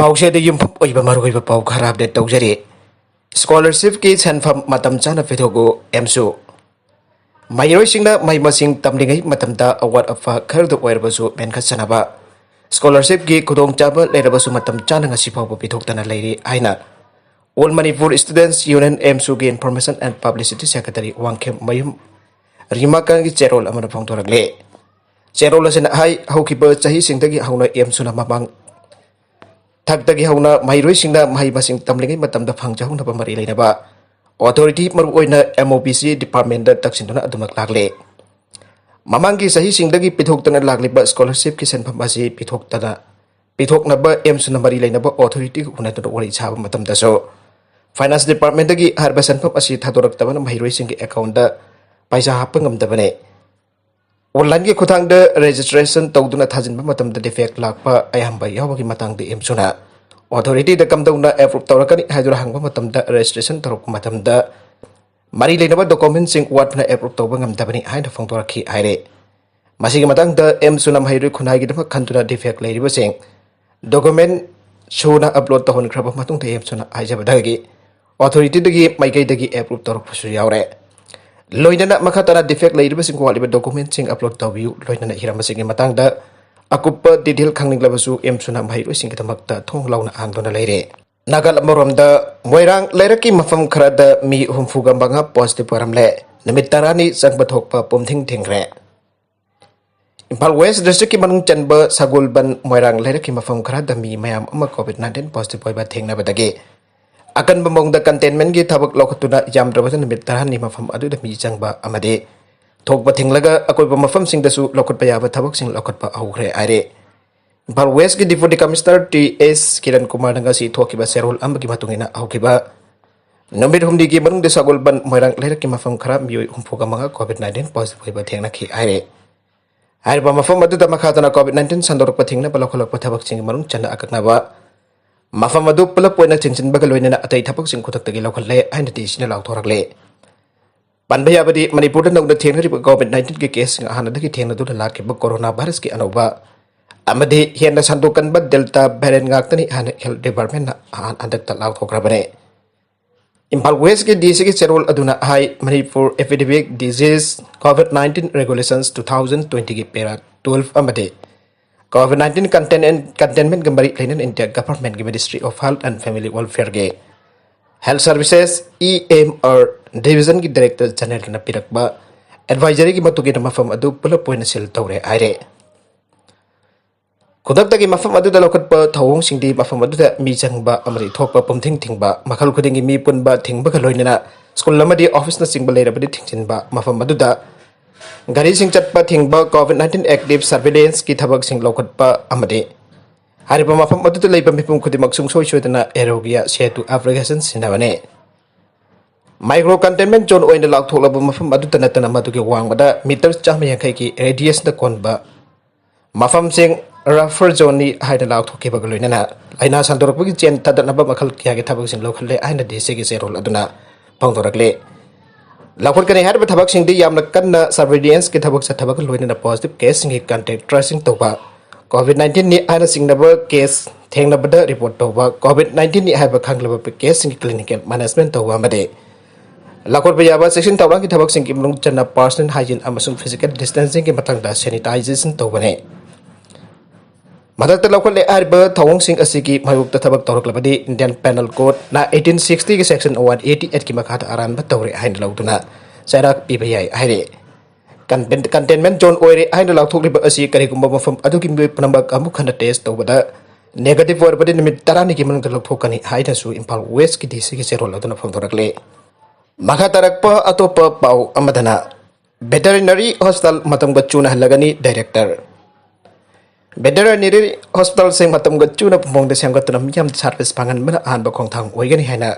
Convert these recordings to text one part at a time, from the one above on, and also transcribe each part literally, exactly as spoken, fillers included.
ꯄꯥꯎꯆꯦꯗ ꯌꯨꯝꯐꯝ ꯑꯣꯏꯕ ꯃꯔꯨꯑꯣꯏꯕ ꯄꯥꯎ ꯈꯔ ꯑꯞꯗꯦꯠ ꯇꯧꯖꯔꯤ꯫ ꯁ꯭ꯀꯣꯂꯔꯁꯤꯞꯀꯤ ꯁꯦꯟꯐꯝ ꯃꯇꯝ ꯆꯥꯅ ꯄꯤꯊꯣꯛꯎ, ꯑꯦꯝꯁꯨ꯫ ꯃꯍꯩꯔꯣꯏꯁꯤꯡꯅ ꯃꯍꯩ ꯃꯁꯤꯡ ꯇꯝꯂꯤꯉꯩ ꯃꯇꯝꯗ ꯑꯋꯥꯠ ꯑꯄꯥ ꯈꯔꯗ ꯑꯣꯏꯔꯕꯁꯨ ꯃꯦꯟꯈꯠꯆꯅꯕ ꯁ꯭ꯀꯣꯂꯔꯁꯤꯞꯀꯤ ꯈꯨꯗꯣꯡꯆꯥꯕ ꯂꯩꯔꯕꯁꯨ ꯃꯇꯝ ꯆꯥꯅ ꯉꯁꯤ ꯐꯥꯎꯕ ꯄꯤꯊꯣꯛꯇꯅ ꯂꯩꯔꯤ ꯍꯥꯏꯅ All Manipur Students Union, ꯑꯦꯝꯁꯨꯒꯤ Information and Publicity Secretary Wangkhem ꯃꯌꯨꯝ ꯔꯤꯃꯥꯀꯥꯟꯒꯤ ꯆꯦꯔꯣꯜ ꯑꯃꯅ ꯐꯣꯡꯗꯣꯔꯛꯂꯤ꯫ ꯆꯦꯔꯣꯜ ꯑꯁꯤꯅ ꯍꯥꯏ, ꯍꯧꯈꯤꯕ ꯆꯍꯤꯁꯤꯡꯗꯒꯤ ꯍꯧꯅ ꯑꯦꯝꯁꯨꯅ ꯃꯃꯥꯡ ꯊꯥꯛꯇꯒꯤ ꯍꯧꯅ ꯃꯍꯩꯔꯣꯏꯁꯤꯡꯅ ꯃꯍꯩ ꯃꯁꯤꯡ ꯇꯝꯂꯤꯉꯩ ꯃꯇꯝꯗ ꯐꯪꯖꯍꯧꯅꯕ ꯃꯔꯤ ꯂꯩꯅꯕ ꯑꯣꯊꯣꯔꯤꯇꯤ, ꯃꯔꯨꯑꯣꯏꯅ ꯑꯦꯝ ꯑꯣ ꯕꯤ ꯁꯤ ꯗꯤꯄꯥꯔꯠꯃꯦꯟꯗ ꯇꯛꯁꯤꯟꯗꯨꯅ ꯑꯗꯨꯃꯛ ꯂꯥꯛꯂꯦ꯫ ꯃꯃꯥꯡꯒꯤ ꯆꯍꯤꯁꯤꯡꯗꯒꯤ ꯄꯤꯊꯣꯛꯇꯅ ꯂꯥꯛꯂꯤꯕ ꯁ꯭ꯀꯣꯂꯔꯁꯤꯞꯀꯤ ꯁꯦꯟꯐꯝ ꯑꯁꯤ ꯄꯤꯊꯣꯛꯇꯅ, ꯄꯤꯊꯣꯛꯅꯕ ꯑꯦꯝꯁꯨꯅ ꯃꯔꯤ ꯂꯩꯅꯕ ꯑꯣꯊꯣꯔꯤꯇꯤꯒ ꯎꯅꯗꯨꯅ ꯋꯥꯔꯤ ꯁꯥꯕ ꯃꯇꯝꯗꯁꯨ ꯐꯥꯏꯅꯥꯟꯁ ꯗꯤꯄꯥꯔꯠꯃꯦꯟꯗꯒꯤ ꯍꯥꯏꯔꯤꯕ ꯁꯦꯟꯐꯝ ꯑꯁꯤ ꯊꯥꯗꯣꯔꯛꯇꯕꯅ ꯃꯍꯩꯔꯣꯏꯁꯤꯡꯒꯤ ꯑꯦꯀꯥꯎꯟꯗ ꯄꯩꯁꯥ ꯍꯥꯞꯄ ꯉꯝꯗꯕꯅꯤ꯫ ꯑꯣꯟꯂꯥꯏꯟꯒꯤ ꯈꯨꯠꯊꯥꯡꯗ ꯔꯦꯖꯤꯁꯇ꯭ꯔꯦꯁꯟ ꯇꯧꯗꯨꯅ ꯊꯥꯖꯤꯟꯕ ꯃꯇꯝꯗ ꯗꯤꯐꯦꯛ ꯂꯥꯛꯄ ꯑꯌꯥꯝꯕ ꯌꯥꯎꯕꯒꯤ ꯃꯇꯥꯡꯗ ꯑꯦꯝꯁꯨꯅ ꯑꯣꯊꯣꯔꯤꯇꯤꯗ ꯀꯝꯗꯧꯅ ꯑꯦꯄ꯭ꯔꯨꯞ ꯇꯧꯔꯛꯀꯅꯤ ꯍꯥꯏꯗꯨꯅ ꯍꯪꯕ ꯃꯇꯝꯗ ꯔꯦꯖꯤꯁꯇ꯭ꯔꯦꯁꯟ ꯇꯧꯔꯛꯄ ꯃꯇꯝꯗ ꯃꯔꯤ ꯂꯩꯅꯕ ꯗꯣꯀꯨꯃꯦꯟꯁꯤꯡ ꯋꯥꯠꯄꯅ ꯑꯦꯄ꯭ꯔꯨꯞ ꯇꯧꯕ ꯉꯝꯗꯕꯅꯤ ꯍꯥꯏꯅ ꯐꯣꯡꯗꯣꯔꯛꯈꯤ ꯍꯥꯏꯔꯦ꯫ ꯃꯁꯤꯒꯤ ꯃꯇꯥꯡꯗ ꯑꯦꯝꯁꯨꯅ ꯃꯍꯩꯔꯣꯏ ꯈꯨꯟꯅꯥꯏꯒꯤꯗꯃꯛ ꯈꯟꯗꯨꯅ ꯗꯤꯐꯦꯛ ꯂꯩꯔꯤꯕꯁꯤꯡ ꯗꯣꯀꯨꯃꯦꯟ ꯁꯨꯅ ꯑꯞꯂꯣꯗ ꯇꯧꯍꯟꯈ꯭ꯔꯕ ꯃꯇꯨꯡꯗ ꯑꯦꯝꯁꯨꯅ ꯍꯥꯏꯖꯕꯗꯒꯤ ꯑꯣꯊꯣꯔꯤꯇꯤꯗꯒꯤ ꯃꯥꯏꯀꯩꯗꯒꯤ ꯑꯦꯄ꯭ꯔꯨꯞ ꯇꯧꯔꯛꯄꯁꯨ ꯌꯥꯎꯔꯦ꯫ ꯂꯣꯏꯅꯅ ꯃꯈꯥ ꯇꯥꯅ ꯗꯤꯐꯦꯛ ꯂꯩꯔꯤꯕꯁꯤꯡ ꯋꯥꯠꯂꯤꯕ ꯗꯣꯀꯨꯃꯦꯟꯁꯤꯡ ꯑꯞꯂꯣꯗ ꯇꯧꯕꯤꯌꯨ꯫ ꯂꯣꯏꯅꯅ ꯍꯤꯔꯝ ꯑꯁꯤꯒꯤ ꯃꯇꯥꯡꯗ ꯑꯀꯨꯞꯄ ꯗꯤꯇꯦꯜ ꯈꯪꯅꯤꯡꯂꯕꯁꯨ ꯑꯦꯝꯁꯨꯅ ꯃꯍꯩꯔꯣꯏꯁꯤꯡꯒꯤꯗꯃꯛꯇ ꯊꯣꯡ ꯂꯥꯎꯅ ꯍꯥꯡꯗꯨꯅ ꯂꯩꯔꯦ꯫ ꯅꯥꯀꯜ ꯑꯃꯔꯣꯝꯗ, ꯃꯣꯏꯔꯥꯡ ꯂꯩꯔꯛꯀꯤ ꯃꯐꯝ ꯈꯔꯗ ꯃꯤ ꯍꯨꯝꯐꯨꯒ ꯃꯉꯥ ꯄꯣꯖꯤꯇꯤꯚ ꯑꯣꯏꯔꯝꯂꯦ꯫ ꯅꯨꯃꯤꯠ ꯇꯔꯥꯅꯤ ꯆꯪꯕ ꯊꯣꯛꯄ ꯄꯨꯝꯊꯤꯡ ꯊꯤꯡꯈ꯭ꯔꯦ꯫ ꯏꯝꯐꯥꯜ ꯋꯦꯁ ꯗꯤꯁꯇ꯭ꯔꯤꯛꯀꯤ ꯃꯅꯨꯡ ꯆꯟꯕ ꯁꯒꯣꯜꯕꯟ, ꯃꯣꯏꯔꯥꯡ ꯂꯩꯔꯛꯀꯤ ꯃꯐꯝ ꯈꯔꯗ ꯃꯤ ꯃꯌꯥꯝ ꯑꯃ ꯀꯣꯚꯤꯗ ꯅꯥꯏꯟꯇꯤꯟ ꯄꯣꯖꯤꯇꯤꯚ ꯑꯣꯏꯕ ꯊꯦꯡꯅꯕꯗꯒꯤ ꯑꯀꯟꯕ ꯃꯑꯣꯡꯗ ꯀꯟꯇꯦꯟꯃꯦꯟꯒꯤ ꯊꯕꯛ ꯂꯧꯈꯠꯇꯨꯅ ꯌꯥꯝꯗ꯭ꯔꯕꯗ ꯅꯨꯃꯤꯠ ꯇꯔꯥꯅꯤ ꯃꯐꯝ ꯑꯗꯨꯗ ꯃꯤ ꯆꯪꯕ ꯑꯃꯗꯤ ꯊꯣꯛꯄ ꯊꯤꯡꯂꯒ ꯑꯀꯣꯏꯕ ꯃꯐꯝꯁꯤꯡꯗꯁꯨ ꯂꯧꯈꯠꯄ ꯌꯥꯕ ꯊꯕꯛꯁꯤꯡ ꯂꯧꯈꯠꯄ ꯍꯧꯈ꯭ꯔꯦ ꯍꯥꯏꯔꯦ꯫ ꯏꯝꯐꯥꯜ ꯋꯦꯁꯀꯤ ꯗꯤꯄꯨꯇꯤ ꯀꯃꯤꯁꯅꯔ ꯇꯤ ꯑꯦꯁ ꯀꯤꯔꯟ ꯀꯨꯃꯥꯔꯅ ꯉꯁꯤ ꯊꯣꯛꯈꯤꯕ ꯆꯦꯔꯣꯜ ꯑꯃꯒꯤ ꯃꯇꯨꯡ ꯏꯟꯅ ꯍꯧꯈꯤꯕ ꯅꯨꯃꯤꯠ ꯍꯨꯝꯅꯤꯒꯤ ꯃꯅꯨꯡꯗ ꯁꯒꯣꯜꯕꯟ, ꯃꯣꯏꯔꯥꯡ ꯂꯩꯔꯛꯀꯤ ꯃꯐꯝ ꯈꯔ ꯃꯤꯑꯣꯏ ꯍꯨꯝꯐꯨꯒ ꯃꯉꯥ ꯀꯣꯚꯤꯗ ꯅꯥꯏꯟꯇꯤꯟ ꯄꯣꯖꯤꯇꯤꯚ ꯑꯣꯏꯕ ꯊꯦꯡꯅꯈꯤ ꯍꯥꯏꯔꯦ꯫ ꯍꯥꯏꯔꯤꯕ ꯃꯐꯝ ꯑꯗꯨꯗ ꯃꯈꯥ ꯇꯥꯅ ꯀꯣꯚꯤꯗ ꯅꯥꯏꯟꯇꯤꯟ ꯁꯟꯗꯣꯔꯛꯄ ꯊꯤꯡꯅꯕ ꯂꯧꯈꯠꯂꯛꯄ ꯊꯕꯛꯁꯤꯡꯒꯤ ꯃꯅꯨꯡ ꯆꯟꯅ ꯑꯀꯛꯅꯕ ꯃꯐꯝ ꯑꯗꯨ ꯄꯨꯂꯞ ꯑꯣꯏꯅ ꯊꯤꯡꯖꯤꯟꯕꯒ ꯂꯣꯏꯅꯅ ꯑꯇꯩ ꯊꯕꯛꯁꯤꯡ ꯈꯨꯗꯛꯇꯒꯤ ꯂꯧꯈꯠꯂꯦ ꯍꯥꯏꯅ ꯗꯤ ꯁꯤꯅ ꯂꯥꯎꯊꯣꯔꯛꯂꯦ꯫ ꯄꯟꯕ ꯌꯥꯕꯗꯤ, ꯃꯅꯤꯄꯨꯔꯗ ꯅꯧꯅ ꯊꯦꯡꯅꯔꯤꯕ ꯀꯣꯚꯤꯗ ꯅꯥꯏꯟꯇꯤꯟꯒꯤ ꯀꯦꯁꯁꯤꯡ ꯍꯥꯟꯅꯗꯒꯤ ꯊꯦꯡꯅꯗꯨꯅ ꯂꯥꯛꯈꯤꯕ ꯀꯣꯔꯣꯅꯥ ꯚꯥꯏꯔꯁꯀꯤ ꯑꯅꯧꯕ ꯑꯃꯗꯤ ꯍꯦꯟꯅ ꯁꯟꯗꯣꯛꯀꯟꯕ Delta variant ꯉꯥꯛꯇꯅꯤ ꯍꯥꯏꯅ Health Department ꯅ ꯍꯟꯗꯛꯇ ꯂꯥꯎꯊꯣꯛꯈ꯭ꯔꯕꯅꯤ꯫ ꯏꯝꯐꯥꯜ West ꯀꯤ D C ꯒꯤ ꯆꯦꯔꯣꯜ ꯑꯗꯨꯅ ꯍꯥꯏ, Manipur Epidemic Disease COVID nineteen Regulations two thousand twenty ꯒꯤ para twelve ꯑꯃꯗꯤ COVID nineteen contain-, containment ꯀ ꯃꯔꯤ ꯂꯩꯅꯅ India Government ꯀꯤ Ministry of Health and Family Welfare ꯒꯤ Health Services E M R Division ꯒꯤ Director General ꯅ ꯄꯤꯔꯛꯄ advisory ꯒꯤ ꯃꯇꯨꯡ ꯏꯟꯅ ꯃꯐꯝ ꯑꯗꯨ ꯄꯨꯂꯞ ꯑꯣꯏꯅ seal ꯇꯧꯔꯦ ꯍꯥꯏꯔꯦ꯫ ꯈꯨꯗꯛꯇꯒꯤ ꯃꯐꯝ ꯑꯗꯨꯗ ꯂꯧꯈꯠꯄ ꯊꯧꯑꯣꯡꯁꯤꯡꯗꯤ ꯃꯐꯝ ꯑꯗꯨꯗ ꯃꯤ ꯆꯪꯕ ꯑꯃꯗꯤ ꯊꯣꯛꯄ ꯄꯨꯝꯊꯤꯡ ꯊꯤꯡꯕ, ꯃꯈꯜ ꯈꯨꯗꯤꯡꯒꯤ ꯃꯤ ꯄꯨꯟꯕ ꯊꯤꯡꯕꯒ ꯂꯣꯏꯅꯅ ꯁ꯭ꯀꯨꯜ ꯑꯃꯗꯤ ꯑꯣꯐꯤꯁꯅꯆꯤꯡꯕ ꯂꯩꯔꯕꯗꯤ ꯊꯤꯡꯖꯤꯟꯕ, ꯃꯐꯝ ꯑꯗꯨꯗ ꯒꯥꯔꯤꯁꯤꯡ ꯆꯠꯄ ꯊꯤꯡꯕ, COVID nineteen active surveillance ꯀꯤ ꯊꯕꯛꯁꯤꯡ ꯂꯧꯈꯠꯄ ꯑꯃꯗꯤ ꯍꯥꯏꯔꯤꯕ ꯃꯐꯝ ꯑꯗꯨꯗ ꯂꯩꯕ ꯃꯤꯄꯨꯝ ꯈꯨꯗꯤꯡꯃꯛ ꯁꯨꯡꯁꯣꯏ ꯁꯣꯏꯗꯅ Aarogya Setu application ꯁꯤꯖꯤꯟꯅꯕꯅꯤ꯫ Micro containment zone ꯑꯣꯏꯅ ꯂꯥꯎꯊꯣꯛꯂꯕ ꯃꯐꯝ ꯑꯗꯨꯇ ꯅꯠꯇꯅ ꯃꯗꯨꯒꯤ ꯋꯥꯡꯃꯗ meter ꯆꯥꯝꯃ ꯌꯥꯡꯈꯩꯒꯤ radius ꯗ ꯀꯣꯟꯕ ꯃꯐꯝꯁꯤꯡ buffer zone ꯅꯤ ꯍꯥꯏꯅ ꯂꯥꯎꯊꯣꯛꯈꯤꯕꯒ ꯂꯣꯏꯅꯅ ꯂꯥꯏꯅꯥ ꯁꯟꯗꯣꯔꯛꯄꯒꯤ ꯆꯦꯟ ꯊꯥꯗꯠꯅꯕ ꯃꯈꯜ ꯀꯌꯥꯒꯤ ꯊꯕꯛꯁꯤꯡ ꯂꯧꯈꯠꯂꯦ ꯍꯥꯏꯅ D C ꯒꯤ ꯆꯦꯔꯣꯜ ꯑꯗꯨꯅ ꯐꯣꯡꯗꯣꯔꯛꯂꯤ꯫ ꯂꯧꯈꯠꯀꯅꯤ ꯍꯥꯏꯔꯤꯕ ꯊꯕꯛꯁꯤꯡꯗꯤ ꯌꯥꯝꯅ ꯀꯟꯅ surveillance ꯀꯤ ꯊꯕꯛ ꯆꯠꯊꯕꯒ ꯂꯣꯏꯅꯅ positive case ꯁꯤꯡꯒꯤ contact tracing ꯇꯧꯕ, COVID nineteen ꯅꯤ ꯍꯥꯏꯅ ꯆꯤꯡꯅꯕ case ꯊꯦꯡꯅꯕꯗ report ꯇꯧꯕ, COVID nineteen ꯅꯤ ꯍꯥꯏꯕ ꯈꯪꯂꯕ case ꯁꯤꯡꯒꯤ clinical management ꯇꯧꯕ ꯑꯃꯗꯤ ꯂꯧꯈꯠꯄ ꯌꯥꯕ ꯆꯦꯛꯁꯤꯟ ꯊꯧꯔꯥꯡꯒꯤ ꯊꯕꯛꯁꯤꯡꯒꯤ ꯃꯅꯨꯡ ꯆꯟꯅ personal hygiene ꯑꯃꯁꯨꯡ physical distancing ꯒꯤ ꯃꯇꯥꯡꯗ sanitization ꯇꯧꯕꯅꯤ꯫ ꯃꯊꯛꯇ ꯂꯧꯈꯠꯂꯦ ꯍꯥꯏꯔꯤꯕ ꯊꯧꯑꯣꯡꯁꯤꯡ ꯑꯁꯤꯒꯤ ꯃꯥꯌꯣꯛꯇ ꯊꯕꯛ ꯇꯧꯔꯛꯂꯕꯗꯤ Indian Penal Code ꯅ eighteen sixty ꯒꯤ section one eighty eight ꯀꯤ ꯃꯈꯥꯗ ꯑꯔꯥꯟꯕ ꯇꯧꯔꯦ ꯍꯥꯏꯅ ꯂꯧꯗꯨꯅ ꯆꯩꯔꯥꯛ ꯄꯤꯕ ꯌꯥꯏ ꯍꯥꯏꯔꯤ꯫ Contain-, containment zone ꯑꯣꯏꯔꯦ ꯍꯥꯏꯅ ꯂꯥꯎꯊꯣꯛꯂꯤꯕ ꯑꯁꯤ ꯀꯔꯤꯒꯨꯝꯕ ꯃꯐꯝ ꯑꯗꯨꯒꯤ ꯃꯤꯑꯣꯏ ꯄꯨꯝꯅꯃꯛ ꯑꯃꯨꯛ ꯍꯟꯅ test ꯇꯧꯕꯗ negative ꯑꯣꯏꯔꯕꯗꯤ ꯅꯨꯃꯤꯠ ꯇꯔꯥꯅꯤꯒꯤ ꯃꯅꯨꯡꯗ ꯂꯧꯊꯣꯛꯀꯅꯤ ꯍꯥꯏꯅꯁꯨ ꯏꯝꯐꯥꯜ West ꯀꯤ D C ꯒꯤ ꯆꯦꯔꯣꯜ ꯑꯗꯨꯅ ꯐꯣꯡꯗꯣꯔꯛꯂꯤ꯫ ꯃꯈꯥ ꯇꯥꯔꯛꯄ ꯑꯇꯣꯞꯄ ꯄꯥꯎ ꯑꯃꯗꯅ, Veterinary Hospital ꯃꯇꯝꯒ ꯆꯨꯅꯍꯜꯂꯒꯅꯤ Director꯫ Veterinary Hospital ꯁꯤꯡ ꯃꯇꯝꯒ ꯆꯨꯅꯕ ꯃꯑꯣꯡꯗ ꯁꯦꯝꯒꯠꯇꯨꯅ ꯃꯤꯌꯥꯝꯗ service ꯐꯪꯍꯟꯕꯅ ꯑꯍꯥꯟꯕ ꯈꯣꯡꯊꯥꯡ ꯑꯣꯏꯒꯅꯤ ꯍꯥꯏꯅ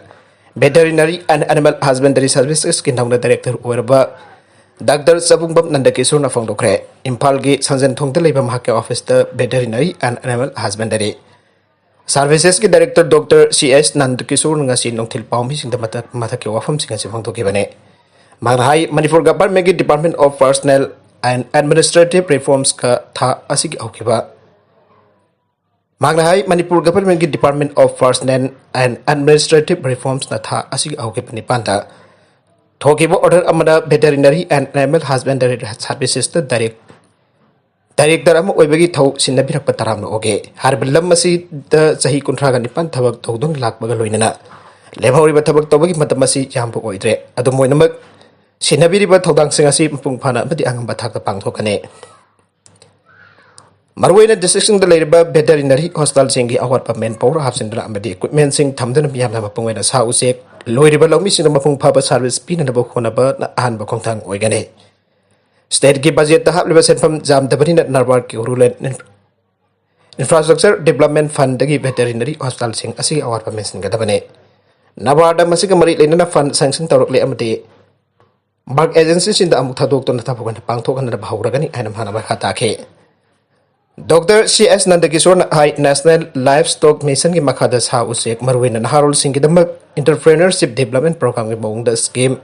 Veterinary and Animal Husbandry Services ꯀꯤ ꯅꯧꯅ Director ꯑꯣꯏꯔꯕ Doctor ꯆꯕꯨꯡꯕꯝ ꯅꯟꯗꯀꯤꯁꯣꯔꯅ ꯐꯣꯡꯗꯣꯛꯈ꯭ꯔꯦ꯫ ꯏꯝꯐꯥꯜꯒꯤ ꯁꯟꯖꯦꯟ ꯊꯣꯡꯗ ꯂꯩꯕ ꯃꯍꯥꯛꯀꯤ office ꯇ Veterinary and Animal Husbandry Services ꯀꯤ Director Doctor C S ꯅꯟꯗꯀꯤꯁꯣꯔꯅ ꯉꯁꯤ ꯅꯨꯡꯊꯤꯜ ꯄꯥꯎꯃꯤꯁꯤꯡꯗ ꯃꯊꯛ-, ꯃꯊꯛꯀꯤ ꯋꯥꯐꯝꯁꯤꯡ ꯑꯁꯤ ꯐꯣꯡꯗꯣꯛꯈꯤꯕꯅꯤ꯫ ꯃꯍꯥꯛꯅ ꯍꯥꯏ, ꯃꯅꯤꯄꯨꯔ government ꯀꯤ Department of Personnel and Administrative Reforms ꯀ ꯊꯥ ꯑꯁꯤꯒꯤ ꯍꯧꯈꯤꯕ ꯃꯍꯥꯛꯅ ꯍꯥꯏ, Manipur ꯒꯚꯔꯟꯃꯦꯟꯠꯀꯤ Department of Personnel and Administrative Reformsꯅ ꯊꯥ ꯑꯁꯤꯒꯤ ꯑꯍꯧꯈꯤꯕ ꯅꯤꯄꯥꯟꯗ ꯊꯣꯛꯈꯤꯕ order ꯑꯃꯅ Veterinary and Animal Husbandry Servicesꯇ direct Director ꯑꯃ ꯑꯣꯏꯕꯒꯤ ꯊꯧ ꯁꯤꯟꯅꯕꯤꯔꯛꯄ ꯇꯔꯥꯝꯅ ꯑꯣꯛꯂꯦ꯫ ꯍꯥꯏꯔꯤꯕ ꯂꯝ ꯑꯁꯤꯗ ꯆꯍꯤ ꯀꯨꯟꯊ꯭ꯔꯥꯒ ꯅꯤꯄꯥꯟ ꯊꯕꯛ ꯇꯧꯗꯨꯅ ꯂꯥꯛꯄꯒ ꯂꯣꯏꯅꯅ ꯂꯦꯝꯍꯧꯔꯤꯕ ꯊꯕꯛ ꯇꯧꯕꯒꯤ ꯃꯇꯝ ꯑꯁꯤ ꯌꯥꯝꯕ ꯑꯣꯏꯗ꯭ꯔꯦ꯫ ꯑꯗꯨꯝ ꯑꯣꯏꯅꯃꯛ, ꯁꯤꯟꯅꯕꯤꯔꯤꯕ ꯊꯧꯗꯥꯡꯁꯤꯡ ꯑꯁꯤ ꯃꯄꯨꯡ ꯐꯥꯅ ꯑꯃꯗꯤ ꯑꯉꯝꯕ ꯊꯥꯛꯇ ꯄꯥꯡꯊꯣꯛꯀꯅꯤ꯫ ꯃꯔꯨꯑꯣꯏꯅ districtꯁꯤꯡꯗ ꯂꯩꯔꯤꯕ veterinary hospitalꯁꯤꯡꯒꯤ ꯑꯋꯥꯠꯄ manpower ꯍꯥꯞꯆꯤꯟꯗꯨꯅ ꯑꯃꯗꯤ equipmentꯁꯤꯡ ꯊꯝꯗꯨꯅ ꯃꯤꯌꯥꯝꯅ ꯃꯄꯨꯡ ꯑꯣꯏꯅ ꯁꯥ ꯎꯆꯦꯛ ꯂꯣꯏꯔꯤꯕ ꯂꯧꯃꯤꯁꯤꯡꯗ ꯃꯄꯨꯡ ꯐꯥꯕ service ꯄꯤꯅꯅꯕ ꯍꯣꯠꯅꯕꯅ ꯑꯍꯥꯟꯕ ꯈꯣꯡꯊꯥꯡ ꯑꯣꯏꯒꯅꯤ꯫ Stateꯀꯤ budgetꯇ ꯍꯥꯞꯂꯤꯕ ꯁꯦꯟꯐꯝ ꯌꯥꯝꯗꯕꯅꯤꯅ NABARDꯀꯤ Rural Infrastructure Development Fundꯗꯒꯤ veterinary hospitalꯁꯤꯡ ꯑꯁꯤꯒꯤ ꯑꯋꯥꯠꯄ ꯃꯦꯟꯁꯤꯟꯒꯗꯕꯅꯤ꯫ NABARDꯅ ꯃꯁꯤꯒ ꯃꯔꯤ ꯂꯩꯅꯅ fund sanction ꯇꯧꯔꯛꯂꯦ ꯑꯃꯗꯤ mark agencyꯁꯤꯡꯗ ꯑꯃꯨꯛ ꯊꯥꯗꯣꯛꯇꯨꯅ ꯊꯕꯛ ꯑꯣꯏꯅ ꯄꯥꯡꯊꯣꯛꯍꯟꯅꯕ ꯍꯧꯔꯒꯅꯤ ꯍꯥꯏꯅ ꯃꯍꯥꯛꯅ ꯃꯈꯥ ꯇꯥꯈꯤ꯫ Doctor C S ꯅꯟꯗꯀꯤꯁꯣꯔꯅ ꯍꯥꯏ, National Livestock Missionꯒꯤ ꯃꯈꯥꯗ ꯁꯥ ꯎꯆꯦꯛ, ꯃꯔꯨꯑꯣꯏꯅ ꯅꯍꯥꯔꯣꯜꯁꯤꯡꯒꯤꯗꯃꯛ Entrepreneurship Development Programꯒꯤ ꯃꯑꯣꯡꯗ scheme,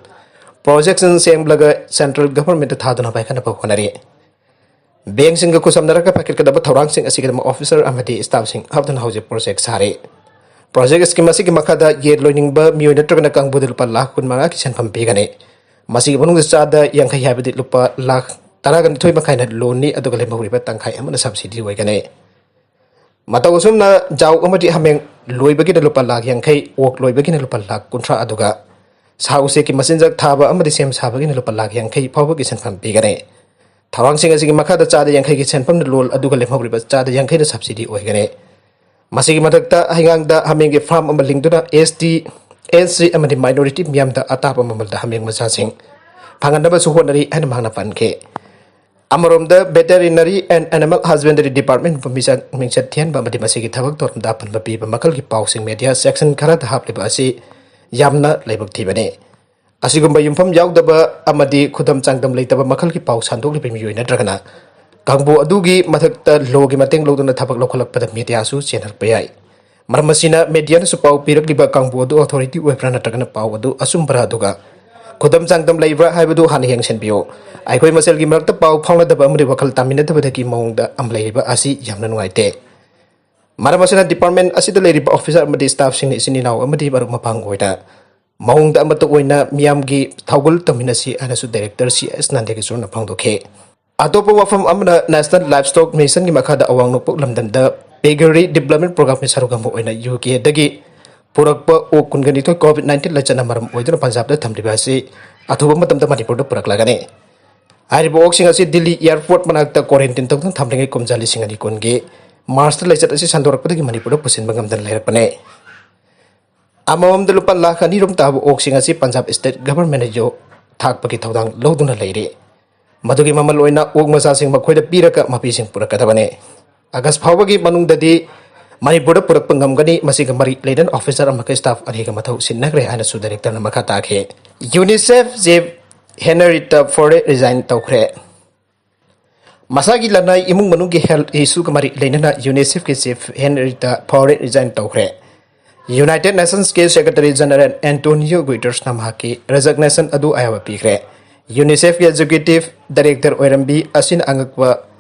projectꯁꯤꯡ ꯁꯦꯝꯂꯒ central governmentꯇ ꯊꯥꯗꯨꯅ ꯄꯥꯏꯈꯠꯅꯕ ꯍꯣꯠꯅꯔꯤ꯫ Bankꯁꯤꯡꯒ ꯈꯨꯠꯁꯝꯅꯔꯒ ꯄꯥꯏꯈꯠꯀꯗꯕ ꯊꯧꯔꯥꯡꯁꯤꯡ ꯑꯁꯤꯒꯤꯗꯃꯛ officer ꯑꯃꯗꯤ staffꯁꯤꯡ ꯍꯥꯞꯇꯨꯅ ꯍꯧꯖꯤꯛ project ꯁꯥꯔꯤ꯫ Project scheme ꯑꯁꯤꯒꯤ ꯃꯈꯥꯗ ꯌꯦꯟ ꯂꯣꯏꯅꯤꯡꯕ ꯃꯤꯑꯣꯏ ꯅꯠꯇ꯭ꯔꯒꯅ ꯀꯥꯡꯕꯨꯗ ꯂꯨꯄꯥ ꯂꯥꯈ ꯀꯨꯟꯃꯉꯥꯒꯤ ꯁꯦꯟꯐꯝ ꯄꯤꯒꯅꯤ꯫ ꯃꯁꯤꯒꯤ ꯃꯅꯨꯡꯗ ꯆꯥꯗ ꯌꯥꯡꯈꯩ ꯍꯥꯏꯕꯗꯤ ꯂꯨꯄꯥ ꯂꯥꯈ ꯇꯔꯥꯒ ꯅꯤꯊꯣꯏ ꯃꯈꯥꯏꯅ loanꯅꯤ, ꯑꯗꯨꯒ ꯂꯦꯝꯍꯧꯔꯤꯕ ꯇꯪꯈꯥꯏ ꯑꯃꯅ subsidy ꯑꯣꯏꯒꯅꯤ꯫ ꯃꯇꯧ ꯑꯁꯨꯝꯅ ꯖꯥꯎ ꯑꯃꯗꯤ ꯍꯥꯃꯦꯡ ꯂꯣꯏꯕꯒꯤꯅ ꯂꯨꯄꯥ ꯂꯥꯈ ꯌꯥꯡꯈꯩ, ꯑꯣꯛ ꯂꯣꯏꯕꯒꯤꯅ ꯂꯨꯄꯥ ꯂꯥꯈ ꯀꯨꯟꯊ꯭ꯔꯥ, ꯑꯗꯨꯒ ꯁꯥ ꯎꯆꯦꯛꯀꯤ ꯃꯆꯤꯟꯖꯥꯛ ꯊꯥꯕ ꯑꯃꯗꯤ ꯁꯦꯝ ꯁꯥꯕꯒꯤꯅ ꯂꯨꯄꯥ ꯂꯥꯈ ꯌꯥꯡꯈꯩ ꯐꯥꯎꯕꯒꯤ ꯁꯦꯟꯐꯝ ꯄꯤꯒꯅꯤ꯫ ꯊꯧꯔꯥꯡꯁꯤꯡ ꯑꯁꯤꯒꯤ ꯃꯈꯥꯗ ꯆꯥꯗ ꯌꯥꯡꯈꯩꯒꯤ ꯁꯦꯟꯐꯝꯅ loan, ꯑꯗꯨꯒ ꯂꯦꯝꯍꯧꯔꯤꯕ ꯆꯥꯗ ꯌꯥꯡꯈꯩꯅ subsidy ꯑꯣꯏꯒꯅꯤ꯫ ꯃꯁꯤꯒꯤ ꯃꯊꯛꯇ ꯍꯩꯉꯥꯡꯗ ꯍꯥꯃꯦꯡꯒꯤ farm ꯑꯃ ꯂꯤꯡꯗꯨꯅ S T, S C ꯑꯃꯗꯤ minority ꯃꯤꯌꯥꯝꯗ ꯑꯇꯥꯕ ꯃꯃꯜꯗ ꯍꯥꯃꯦꯡ ꯃꯆꯥꯁꯤꯡ ꯐꯪꯍꯟꯅꯕꯁꯨ ꯍꯣꯠꯅꯔꯤ ꯍꯥꯏꯅ ꯃꯍꯥꯛꯅ ꯄꯟꯈꯤ꯫ ꯑꯃꯔꯣꯝꯗ, Veterinary and Animal Husbandry Department ꯄꯨꯝꯃꯤꯁꯛ ꯃꯤꯡꯆꯠ ꯊꯤꯍꯟꯕ ꯑꯃꯗꯤ ꯃꯁꯤꯒꯤ ꯊꯕꯛ ꯊꯧꯔꯝꯗ ꯑꯄꯟꯕ ꯄꯤꯕ ꯃꯈꯜꯒꯤ ꯄꯥꯎꯁꯤꯡ media section ꯈꯔꯗ ꯍꯥꯞꯂꯤꯕ ꯑꯁꯤ ꯌꯥꯝꯅ ꯂꯥꯏꯕꯛ ꯊꯤꯕꯅꯤ꯫ ꯑꯁꯤꯒꯨꯝꯕ ꯌꯨꯝꯐꯝ ꯌꯥꯎꯗꯕ ꯑꯃꯗꯤ ꯈꯨꯗꯝ ꯆꯥꯡꯗꯝ ꯂꯩꯇꯕ ꯃꯈꯜꯒꯤ ꯄꯥꯎ ꯁꯟꯗꯣꯛꯂꯤꯕ ꯃꯤꯑꯣꯏ ꯅꯠꯇ꯭ꯔꯒꯅ ꯀꯥꯡꯕꯨ ꯑꯗꯨꯒꯤ ꯃꯊꯛꯇ lawꯒꯤ ꯃꯇꯦꯡ ꯂꯧꯗꯨꯅ ꯊꯕꯛ ꯂꯧꯈꯠꯂꯛꯄꯗ mediaꯁꯨ ꯆꯦꯟꯍꯜꯂꯛꯄ ꯌꯥꯏ꯫ ꯃꯔꯝ ꯑꯁꯤꯅ mediaꯅꯁꯨ ꯄꯥꯎ ꯄꯤꯔꯛꯂꯤꯕ ꯀꯥꯡꯕꯨ ꯑꯗꯨ authority ꯑꯣꯏꯕ꯭ꯔꯥ ꯅꯠꯇ꯭ꯔꯒꯅ ꯄꯥꯎ ꯑꯗꯨ ꯑꯆꯨꯝꯕ꯭ꯔꯥ, ꯑꯗꯨꯒ ꯈꯨꯗꯝ ꯆꯥꯡꯗꯝ ꯂꯩꯕ꯭ꯔꯥ ꯍꯥꯏꯕꯗꯨ ꯍꯥꯟꯅ ꯌꯦꯡꯁꯤꯟꯕꯤꯌꯨ꯫ ꯑꯩꯈꯣꯏ ꯃꯁꯦꯜꯒꯤ ꯃꯔꯛꯇ ꯄꯥꯎ ꯐꯥꯎꯅꯗꯕ ꯑꯃꯗꯤ ꯋꯥꯈꯜ ꯇꯥꯃꯤꯟꯅꯗꯕꯗꯒꯤ ꯃꯑꯣꯡꯗ ꯑꯃ ꯂꯩꯔꯤꯕ ꯑꯁꯤ ꯌꯥꯝꯅ ꯅꯨꯡꯉꯥꯏꯇꯦ꯫ ꯃꯔꯝ ꯑꯁꯤꯅ department ꯑꯁꯤꯗ ꯂꯩꯔꯤꯕ officer ꯑꯃꯗꯤ staffꯁꯤꯡꯅ ꯏꯆꯤꯟ ꯏꯅꯥꯎ ꯑꯃꯗꯤ ꯃꯔꯨꯞ ꯃꯄꯥꯡ ꯑꯣꯏꯅ ꯃꯑꯣꯡꯗ ꯑꯃꯠꯇ ꯑꯣꯏꯅ ꯃꯤꯌꯥꯝꯒꯤ ꯊꯧꯒꯜ ꯇꯧꯃꯤꯟꯅꯁꯤ ꯍꯥꯏꯅꯁꯨ Director C S ꯅꯟꯗꯀꯤꯁꯣꯔꯅ ꯐꯣꯡꯗꯣꯛꯈꯤ꯫ ꯑꯇꯣꯞꯄ ꯋꯥꯐꯝ ꯑꯃꯅ National Livestock Missionꯒꯤ ꯃꯈꯥꯗ ꯑꯋꯥꯡ ꯅꯣꯡꯄꯣꯛ ꯂꯝꯗꯝꯗ Piggery Development Programmeꯒꯤ ꯁꯔꯨꯛ ꯑꯃ ꯑꯣꯏꯅ UKꯗꯒꯤ ꯄꯨꯔꯛꯄ ꯑꯣꯛ ꯀꯨꯟꯒ ꯅꯤꯊꯣꯏ COVID nineteen ꯂꯥꯏꯆꯠꯅ ꯃꯔꯝ ꯑꯣꯏꯗꯨꯅ ꯄꯟꯖꯥꯕꯇ ꯊꯝꯂꯤꯕ ꯑꯁꯤ ꯑꯊꯨꯕ ꯃꯇꯝꯗ ꯃꯅꯤꯄꯨꯔꯗ ꯄꯨꯔꯛꯂꯒꯅꯤ꯫ ꯍꯥꯏꯔꯤꯕ ꯑꯣꯛꯁꯤꯡ ꯑꯁꯤ ꯗꯤꯜꯂꯤ airport ꯃꯅꯥꯛꯇ quarantine ꯇꯧꯗꯨꯅ ꯊꯝꯂꯤꯉꯩ ꯀꯨꯝꯖꯥ ꯂꯤꯁꯤꯡ ꯑꯅꯤ ꯀꯨꯟꯒꯤ Marchꯇ ꯂꯥꯏꯆꯠ ꯑꯁꯤ ꯁꯟꯗꯣꯔꯛꯄꯗꯒꯤ ꯃꯅꯤꯄꯨꯔꯗ ꯄꯨꯁꯤꯟꯕ ꯉꯝꯗꯅ ꯂꯩꯔꯛꯄꯅꯤ꯫ ꯑꯃꯃꯝꯗ ꯂꯨꯄꯥ ꯂꯥꯈ ꯑꯅꯤ ꯔꯣꯝ ꯇꯥꯕ ꯑꯣꯛꯁꯤꯡ ꯑꯁꯤ ꯄꯟꯖꯥꯕ state governmentꯅ ꯌꯣ ꯊꯥꯛꯄꯒꯤ ꯊꯧꯗꯥꯡ ꯂꯧꯗꯨꯅ ꯂꯩꯔꯤ꯫ ꯃꯗꯨꯒꯤ ꯃꯃꯜ ꯑꯣꯏꯅ ꯑꯣꯛ ꯃꯆꯥꯁꯤꯡ ꯃꯈꯣꯏꯗ ꯄꯤꯔꯒ ꯃꯄꯤꯁꯤꯡ ꯄꯨꯔꯛꯀꯗꯕꯅꯤ꯫ August ꯐꯥꯎꯕꯒꯤ ꯃꯅꯨꯡꯗꯗꯤ ꯃꯅꯤꯄꯨꯔꯗ ꯄꯨꯔꯛꯄ ꯉꯝꯒꯅꯤ꯫ ꯃꯁꯤꯒ ꯃꯔꯤ ꯂꯩꯅꯅ officer ꯑꯃꯒ staff ꯑꯅꯤꯒ ꯃꯊꯧ ꯁꯤꯟꯅꯈ꯭ꯔꯦ ꯍꯥꯏꯅꯁꯨ Directorꯅ ꯃꯈꯥ ꯇꯥꯈꯤ꯫ UNICEF Chief Henrietta Fore resign ꯇꯧꯈ꯭ꯔꯦ꯫ ꯃꯁꯥꯒꯤ ꯂꯅꯥꯏ ꯏꯃꯨꯡ ꯃꯅꯨꯡꯒꯤ health issueꯒ ꯃꯔꯤ ꯂꯩꯅꯅ UNICEFꯀꯤ Chief Henrietta Fore resign ꯇꯧꯈ꯭ꯔꯦ꯫ United Nationsꯀꯤ Secretary General Antonio Guterresꯅ ꯃꯍꯥꯛꯀꯤ resignation ꯑꯗꯨ ꯑꯌꯥꯕ ꯄꯤꯈ꯭ꯔꯦ꯫ UNICEFꯀꯤ Executive Director ꯑꯣꯏꯔꯝꯕꯤ ꯑꯁꯤꯅ ꯑꯉꯛꯄ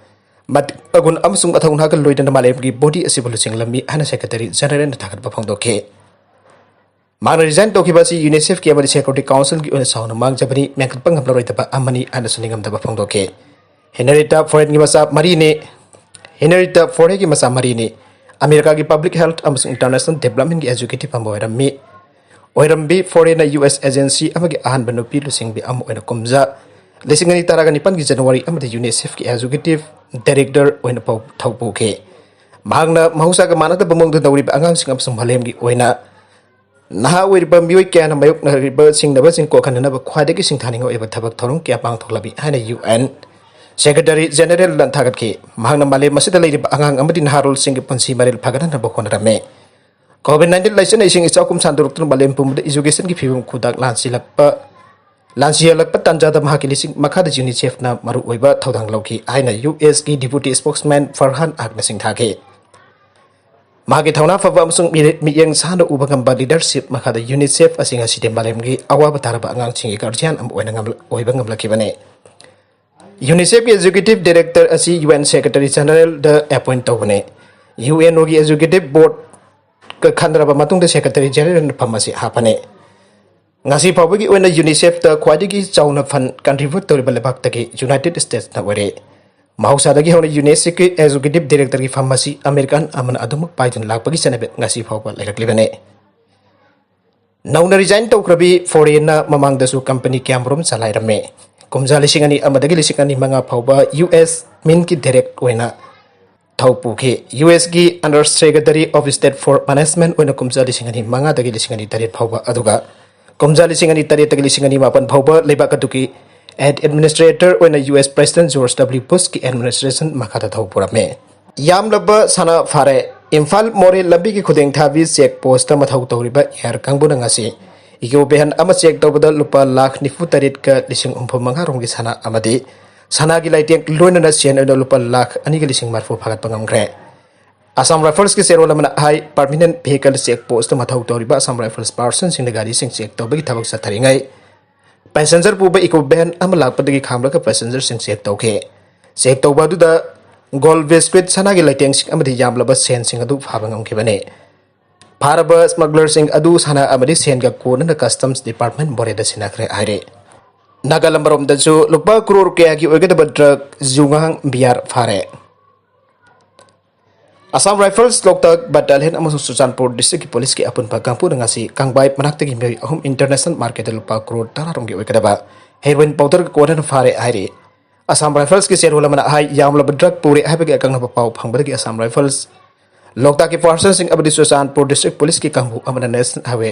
ꯃꯠ-, ꯃꯒꯨꯟ ꯑꯃꯁꯨꯡ ꯃꯊꯧꯅꯥꯒ ꯂꯣꯏꯅꯅ ꯃꯥꯂꯦꯝꯒꯤ body ꯑꯁꯤꯕꯨ ꯂꯨꯆꯤꯡꯂꯝꯃꯤ ꯍꯥꯏꯅ Secretary Generalꯅ ꯊꯥꯒꯠꯄ ꯐꯣꯡꯗꯣꯛꯈꯤ꯫ ꯃꯍꯥꯛꯅ resign ꯇꯧꯈꯤꯕ ꯑꯁꯤ UNICEFꯀꯤ ꯑꯃꯗꯤ Security Councilꯒꯤ ꯑꯣꯏꯅ ꯆꯥꯎꯅ ꯃꯥꯡꯖꯕꯅꯤ, ꯃꯦꯟꯈꯠꯄ ꯉꯝꯂꯔꯣꯏꯗꯕ ꯑꯃꯅꯤ ꯍꯥꯏꯅꯁꯨ ꯅꯤꯡꯉꯝꯗꯕ ꯐꯣꯡꯗꯣꯛꯈꯤ꯫ Henrietta Foreꯒꯤ ꯃꯆꯥ ꯃꯔꯤꯅꯤ꯫ Henrietta Foreꯒꯤ ꯃꯆꯥ ꯃꯔꯤꯅꯤ꯫ ꯑꯃꯦꯔꯤꯀꯥꯒꯤ Public Health ꯑꯃꯁꯨꯡ International Developmentꯀꯤ executive ꯑꯃ ꯑꯣꯏꯔꯝꯃꯤ꯫ ꯑꯣꯏꯔꯝꯕꯤ Foreꯅ US agency ꯑꯃꯒꯤ ꯑꯍꯥꯟꯕ ꯅꯨꯄꯤ ꯂꯨꯆꯤꯡꯕꯤ ꯑꯃ ꯑꯣꯏꯅ ꯀꯨꯝꯖꯥ ꯂꯤꯁꯤꯡ ꯑꯅꯤ ꯇꯔꯥꯒ ꯅꯤꯄꯥꯟꯒꯤ January ꯑꯃꯗ UNICEFꯀꯤ Executive Director ꯑꯣꯏꯅ ꯄꯧ-, ꯊꯧ ꯄꯨꯈꯤ꯫ ꯃꯍꯥꯛꯅ ꯃꯍꯧꯁꯥꯒ ꯃꯥꯟꯅꯗꯕ ꯃꯑꯣꯡꯗ ꯅꯧꯔꯤꯕ ꯑꯉꯥꯡꯁꯤꯡ ꯑꯃꯁꯨꯡ ꯃꯥꯂꯦꯝꯒꯤ ꯑꯣꯏꯅ ꯅꯍꯥ ꯑꯣꯏꯔꯤꯕ ꯃꯤꯑꯣꯏ ꯀꯌꯥꯅ ꯃꯥꯌꯣꯛꯅꯔꯤꯕ ꯁꯤꯡꯅꯕꯁꯤꯡ ꯀꯣꯛꯍꯟꯅꯅꯕ ꯈ꯭ꯋꯥꯏꯗꯒꯤ ꯁꯤꯡꯊꯥꯅꯤꯡꯉꯥꯏ ꯑꯣꯏꯕ ꯊꯕꯛ ꯊꯧꯔꯝ ꯀꯌꯥ ꯄꯥꯡꯊꯣꯛꯂꯝꯃꯤ ꯍꯥꯏꯅ UN Secretary Generalꯅ ꯊꯥꯒꯠꯈꯤ꯫ ꯃꯍꯥꯛꯅ ꯃꯥꯂꯦꯝ ꯑꯁꯤꯗ ꯂꯩꯔꯤꯕ ꯑꯉꯥꯡ ꯑꯃꯗꯤ ꯅꯍꯥꯔꯣꯜꯁꯤꯡꯒꯤ ꯄꯨꯟꯁꯤ ꯃꯔꯦꯜ ꯐꯒꯠꯍꯟꯅꯕ ꯍꯣꯠꯅꯔꯝꯃꯤ꯫ COVID nineteen ꯂꯥꯏꯆꯠꯅ ꯏꯁꯤꯡ ꯏꯆꯥꯎ ꯀꯨꯝ ꯁꯟꯗꯣꯔꯛꯇꯨꯅ ꯃꯥꯂꯦꯝ ꯄꯨꯝꯕꯗ educationꯒꯤ ꯐꯤꯕꯝ ꯈꯨꯗꯥꯡ ꯂꯥꯟꯁꯤꯜꯂꯛꯄ, ꯂꯥꯟꯁꯤꯍꯜꯂꯛꯄ ꯇꯥꯟꯖꯥꯗ ꯃꯍꯥꯛꯀꯤ ꯂꯤꯁꯤꯡ ꯃꯈꯥꯗ UNICEFꯅ ꯃꯔꯨꯑꯣꯏꯕ ꯊꯧꯗꯥꯡ ꯂꯧꯈꯤ ꯍꯥꯏꯅ USꯀꯤ Deputy Spokesman Farhan Haqꯅ ꯁꯤꯡꯊꯥꯈꯤ꯫ ꯃꯍꯥꯛꯀꯤ ꯊꯧꯅꯥ ꯐꯕ ꯑꯃꯁꯨꯡ ꯃꯤꯔꯦ-, ꯃꯤꯠꯌꯦꯡ ꯁꯥꯟꯅ ꯎꯕ ꯉꯝꯕ leadership ꯃꯈꯥꯗ UNICEF ꯑꯁꯤ ꯉꯁꯤꯗꯤ ꯃꯥꯂꯦꯝꯒꯤ ꯑꯋꯥꯕ ꯇꯥꯔꯕ ꯑꯉꯥꯡꯁꯤꯡꯒꯤ guardian ꯑꯃ ꯑꯣꯏꯅ ꯉꯝꯂ-, ꯑꯣꯏꯕ ꯉꯝꯂꯛꯈꯤꯕꯅꯤ꯫ UNICEFꯀꯤ Executive Director ꯑꯁꯤ UN Secretary Generalꯗ appoint ꯇꯧꯕꯅꯤ꯫ ꯌꯨ ꯑꯦꯟ ꯑꯣꯒꯤ ꯑꯦꯛꯖꯤꯀ꯭ꯌꯨꯇꯤꯚ ꯕꯣꯔꯗꯀ ꯈꯟꯅꯔꯕ ꯃꯇꯨꯡꯗ ꯁꯦꯀ꯭ꯔꯦꯇꯔꯤ ꯖꯦꯅꯔꯦꯜ ꯐꯝ ꯑꯁꯤ ꯍꯥꯞꯄꯅꯤ꯫ ꯉꯁꯤ ꯐꯥꯎꯕꯒꯤ ꯑꯣꯏꯅ ꯌꯨꯅꯤꯁꯦꯐꯇ ꯈ꯭ꯋꯥꯏꯗꯒꯤ ꯆꯥꯎꯅ ꯐꯟ ꯀꯟꯇ꯭ꯔꯤꯕ꯭ꯌꯨꯠ ꯇꯧꯔꯤꯕ ꯂꯩꯕꯥꯛꯇꯒꯤ ꯌꯨꯅꯥꯏꯇꯦꯗ ꯁ꯭ꯇꯦꯠꯁꯅ ꯑꯣꯏꯔꯦ꯫ ꯃꯍꯧꯁꯥꯗꯒꯤ ꯍꯧꯅ ꯌꯨꯅꯤꯁꯦꯐꯀꯤ ꯑꯦꯛꯖꯤꯀ꯭ꯌꯨꯇꯤꯚ ꯗꯥꯏꯔꯦꯛꯇꯔꯒꯤ ꯐꯝ ꯑꯁꯤ ꯑꯃꯦꯔꯤꯀꯥꯟ ꯑꯃꯅ ꯑꯗꯨꯃꯛ ꯄꯥꯏꯗꯨꯅ ꯂꯥꯛꯄꯒꯤ ꯆꯠꯅꯕꯤ ꯉꯁꯤ ꯐꯥꯎꯕ ꯂꯩꯔꯛꯂꯤꯕꯅꯤ꯫ ꯅꯧꯅ ꯔꯤꯖꯥꯏꯟ ꯇꯧꯈ꯭ꯔꯕꯤ ꯐꯣꯔꯦꯟꯅ ꯃꯃꯥꯡꯗꯁꯨ ꯀꯝꯄꯅꯤ ꯀꯌꯥꯃꯔꯨꯝ ꯆꯂꯥꯏꯔꯝꯃꯤ꯫ ꯀꯨꯝꯖꯥ ꯂꯤꯁꯤꯡ ꯑꯅꯤ ꯑꯃꯗꯒꯤ ꯂꯤꯁꯤꯡ ꯑꯅꯤ ꯃꯉꯥ ꯐꯥꯎꯕ ꯌꯨ ꯑꯦꯁ ꯃꯤꯟꯀꯤ ꯗꯥꯏꯔꯦꯛ ꯑꯣꯏꯅ ꯊꯧ ꯄꯨꯈꯤ꯫ ꯌꯨ ꯑꯦꯁꯀꯤ Under Secretary of State for Management ꯑꯣꯏꯅ ꯀꯨꯝꯖꯥ ꯂꯤꯁꯤꯡ ꯑꯅꯤ ꯃꯉꯥꯗꯒꯤ ꯂꯤꯁꯤꯡ ꯑꯅꯤ ꯇꯔꯦꯠ ꯐꯥꯎꯕ, ꯑꯗꯨꯒ ꯀꯨꯝꯖꯥ ꯂꯤꯁꯤꯡ ꯑꯅꯤ ꯇꯔꯦꯠꯇꯒꯤ ꯂꯤꯁꯤꯡ ꯑꯅꯤ ꯃꯥꯄꯟ ꯐꯥꯎꯕ ꯂꯩꯕꯥꯛ ꯑꯗꯨꯒꯤ ꯑꯦꯗꯃꯤꯅꯤꯁꯇ꯭ꯔꯦꯇꯔ ꯑꯣꯏꯅ U S president George W ꯕꯨꯁꯀꯤ ꯑꯦꯗꯃꯤꯅꯤꯁꯇ꯭ꯔꯦꯁꯟ ꯃꯈꯥꯗ ꯊꯧ ꯄꯨꯔꯝꯃꯤ꯫ ꯌꯥꯝꯂꯕ ꯁꯅꯥ ꯐꯥꯔꯦ꯫ ꯏꯝꯐꯥꯜ ꯃꯣꯔꯦ ꯂꯝꯕꯤꯒꯤ ꯈꯨꯗꯦꯡ ꯊꯥꯕꯤ ꯆꯦꯛ ꯄꯣꯁꯇ ꯃꯊꯧ ꯇꯧꯔꯤꯕ ꯑꯦꯌꯔ ꯀꯥꯡꯕꯨꯅ ꯉꯁꯤ ꯏꯀꯣ ꯚꯦꯟ ꯑꯃ ꯆꯦꯛ ꯇꯧꯕꯗ ꯂꯨꯄꯥ ꯂꯥꯈ ꯅꯤꯐꯨ ꯇꯔꯦꯠꯀ ꯂꯤꯁꯤꯡ ꯍꯨꯝꯐꯨ ꯃꯉꯥ ꯔꯣꯝꯒꯤ ꯁꯅꯥ ꯑꯃꯗꯤ ꯁꯅꯥꯒꯤ ꯂꯩꯇꯦꯡ ꯂꯣꯏꯅꯅ ꯁꯦꯟ ꯑꯣꯏꯅ ꯂꯨꯄꯥ ꯂꯥꯈ ꯑꯅꯤꯒ ꯂꯤꯁꯤꯡ ꯃꯔꯤꯐꯨ ꯐꯥꯒꯠꯄ ꯉꯝꯈ꯭ꯔꯦ꯫ ꯑꯁꯥꯝ ꯔꯥꯏꯐꯜꯁꯀꯤ ꯆꯦꯔꯣꯜ ꯑꯃꯅ ꯍꯥꯏ, ꯄꯔꯃꯤꯅꯦꯟꯠ ꯚꯤꯍꯤꯀꯜ ꯆꯦꯛ ꯄꯣꯁꯇ ꯃꯊꯧ ꯇꯧꯔꯤꯕ ꯑꯁꯥꯝ ꯔꯥꯏꯐꯜꯁ ꯄꯥꯔꯁꯟꯁꯤꯡꯅ ꯒꯥꯔꯤꯁꯤꯡ ꯆꯦꯛ ꯇꯧꯕꯒꯤ ꯊꯕꯛ ꯆꯠꯊꯔꯤꯉꯩ, ꯄꯦꯁꯦꯟꯖꯔ ꯄꯨꯕ ꯏꯀꯣ ꯚꯦꯟ ꯑꯃ ꯂꯥꯛꯄꯗꯒꯤ ꯈꯥꯝꯂꯒ ꯄꯦꯁꯦꯟꯖꯔꯁꯤꯡ ꯆꯦꯛ ꯇꯧꯈꯤ꯫ ꯆꯦꯛ ꯇꯧꯕ ꯑꯗꯨꯗ ꯒꯣꯜ ꯕꯤꯁꯀ꯭ꯋꯤꯠ, ꯁꯅꯥꯒꯤ ꯂꯩꯇꯦꯡꯁꯤꯡ ꯑꯃꯗꯤ ꯌꯥꯝꯂꯕ ꯁꯦꯟꯁꯤꯡ ꯑꯗꯨ ꯐꯥꯕ ꯉꯝꯈꯤꯕꯅꯤ꯫ ꯐꯥꯔꯕ ꯁ꯭ꯃꯒꯂꯔꯁꯤꯡ ꯑꯗꯨ ꯁꯅꯥ ꯑꯃꯗꯤ ꯁꯦꯟꯒ ꯀꯣꯟꯅꯅ ꯀꯁꯇꯝꯁ ꯗꯤꯄꯥꯔꯠꯃꯦꯟꯠ ꯃꯣꯔꯦꯗ ꯁꯤꯟꯅꯈ꯭ꯔꯦ ꯍꯥꯏꯔꯤ꯫ ꯅꯥꯒꯥꯂꯦꯟꯗ ꯃꯔꯣꯝꯗꯁꯨ ꯂꯨꯄꯥ ꯀ꯭ꯔꯣꯔ ꯀꯌꯥꯒꯤ ꯑꯣꯏꯒꯗꯕ ꯗ꯭ꯔꯒ ꯖꯨꯉꯥꯡ ꯕꯤꯌꯥꯔ ꯐꯥꯔꯦ꯫ ꯑꯁꯥꯝ ꯔꯥꯏꯐꯜꯁ, ꯂꯣꯛꯇꯥꯛ ꯕꯠꯇꯥꯂꯤꯌꯟ ꯑꯃꯁꯨꯡ ꯆꯨꯔꯆꯥꯟꯄꯨꯔ ꯗꯤꯁꯇ꯭ꯔꯤꯛꯀꯤ ꯄꯨꯂꯤꯁꯀꯤ ꯑꯄꯨꯟꯕ ꯀꯥꯡꯕꯨꯅ ꯉꯁꯤ ꯀꯥꯡꯕꯥꯏ ꯃꯅꯥꯛꯇꯒꯤ ꯃꯤꯑꯣꯏ ꯑꯍꯨꯝ ꯏꯟꯇꯔꯅꯦꯁꯅꯦꯜ ꯃꯥꯔꯀꯦꯠꯇ ꯂꯨꯄꯥ ꯀ꯭ꯔꯣꯔ ꯇꯔꯥꯔꯣꯝꯒꯤ ꯑꯣꯏꯒꯗꯕ ꯍꯦꯔꯣꯏꯟ ꯄꯥꯎꯗꯔꯒ ꯀꯣꯟꯅꯅ ꯐꯥꯔꯦ ꯍꯥꯏꯔꯤ꯫ ꯑꯁꯥꯝ ꯔꯥꯏꯐꯜꯁꯀꯤ ꯆꯦꯔꯣꯜ ꯑꯃꯅ ꯍꯥꯏ, ꯌꯥꯝꯂꯕ ꯗ꯭ꯔꯒ ꯄꯨꯔꯦ ꯍꯥꯏꯕꯒꯤ ꯑꯀꯛꯅꯕ ꯄꯥꯎ ꯐꯪꯕꯗꯒꯤ ꯑꯁꯥꯝ ꯔꯥꯏꯐꯜꯁ, ꯂꯣꯛꯇꯥꯛꯀꯤ ꯐꯣꯔꯁꯟꯁꯤꯡ ꯑꯃꯗꯤ ꯆꯨꯔꯆꯥꯟꯄꯨꯔ ꯗꯤꯁꯇ꯭ꯔꯤꯛ ꯄꯨꯂꯤꯁꯀꯤ ꯀꯥꯡꯕꯨ ꯑꯃꯅ ꯅꯦꯁꯅꯦꯜ ꯍꯥꯏꯋꯦ